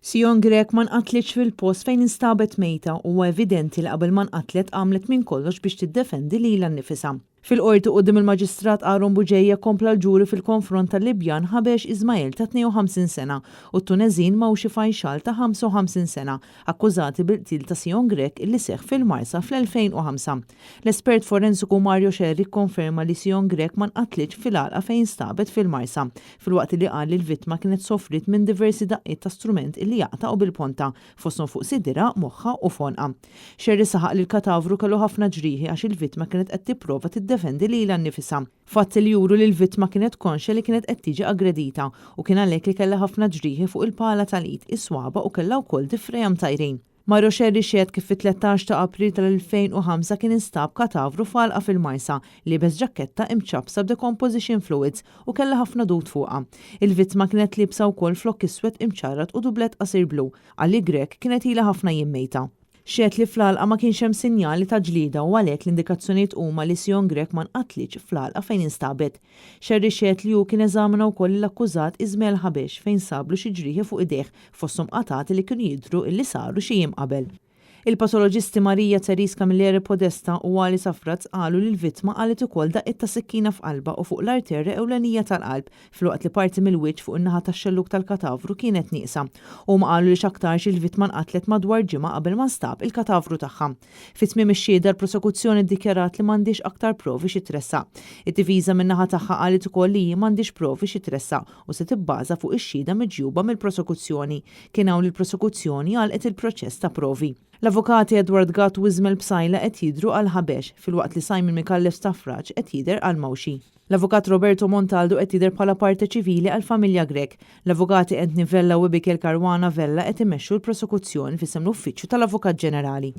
Sion Grech ma nqatlitx fil-post fejn instabet mejta u huwa evidenti li qabel ma nqatlet għamlet minn kollox biex tiddefendi lilha nnifisha. Fil-Qorti quddiem il-Maġistrat Aaron Bugeja kompla l-ġuri fil-konfront tal-Libjan Habesh Ismail ta' 52 sena u t-Tuneżin Maushi Faishal ta' 55 sena, akkużati bil-qtil ta' Sion Grech li seħħ fil-Marsa fl-2005. L-espert forensiku Mario Scerri kkonferma li Sion Grech ma nqatlitx fil-għalqa fejn instabet fil-Marsa, filwaqt li qal li l-vittma kienet sofriet minn diversi daqqiet ta' strument li jaqta' u bil-ponta, fosthom fuq sidirha, moħħha u f'għonqha. Scerri saħaq li l-katavru kellu ħafna ġrieħi għax il-vittma kienet qed tipprova tiddefendi lilha nnifisha. Fatti li juru li l-vittma kienet konxja li kienet qed tiġi aggredita u kien għalhekk li kellha ħafna ġrieħi fuq il-pala tal-id, is-swaba' u kellha wkoll difrejha mtajrin. Mario Scerri xehed kif fit-13 ta' April tal-2005 kien instab katavru f'għalqa fil-Marsa, liebes ġakketta imċappsa b'decomposition fluids u kellha ħafna dud fuqha. Il-vittma kienet liebsa wkoll flokk iswed imċarrat u dublett qasir blu. Qal li Grech kienet ilha ħafna jiem mejta. Xehed li fl-għalqa ma kienx hemm sinjali ta' ġlieda u għalhekk l-indikazzjonijiet huma li Sion Grech ma nqatlitx fl-għalqa fejn instabet. Scerri xehed li hu kien eżamina wkoll lill-akkużat Ismael Habesh fejn sablu xi ġrieħi fuq idejh fosthom qatgħat li kienu jidhru illi saru xi jiem qabel. Il-patoloġisti Maria Therese Camilleri Podesta u Ali Safraz qalu li l-vittma qalgħet ukoll daqqiet ta' sikkina f'qalbha u fuq l-arterja ewlenija tal-qalb filwaqt li parti mill-wiċċ fuq in-naħa tax-xellug tal-katavru kienet nieqsa. Huma qalu li x'aktarx il-vittma nqatlet madwar ġimgħa qabel ma nstab il-katavru tagħha. Fi tmiem ix-xhieda l-prosekuzzjoni ddikjarat li m'għandhiex aktar provi xi tressaq. Id-difiża min-naħa tagħha qalet ukoll li hi m'għandhiex provi xi tressaq u se tibbaża fuq ix-xhieda miġjuba mill-prosekuzzjoni. Kien hawn li l-prosekuzzjoni għalqet il-proċess ta' provi. L-Avukati Edward Gatt u Ismael Psaila qed jidhru għal Habesh, filwaqt li Simon Micallef Stafrace qed jidher għal Mauxi. L-Avukat Roberto Montaldo qed jidher bħala parte ċivili għall-familja Grech. L-Avukati Anthony Vella u Abigail Caruana Vella qed imexxu l-prosekuzzjoni f'isem l-Uffiċċju tal-Avukat Ġenerali.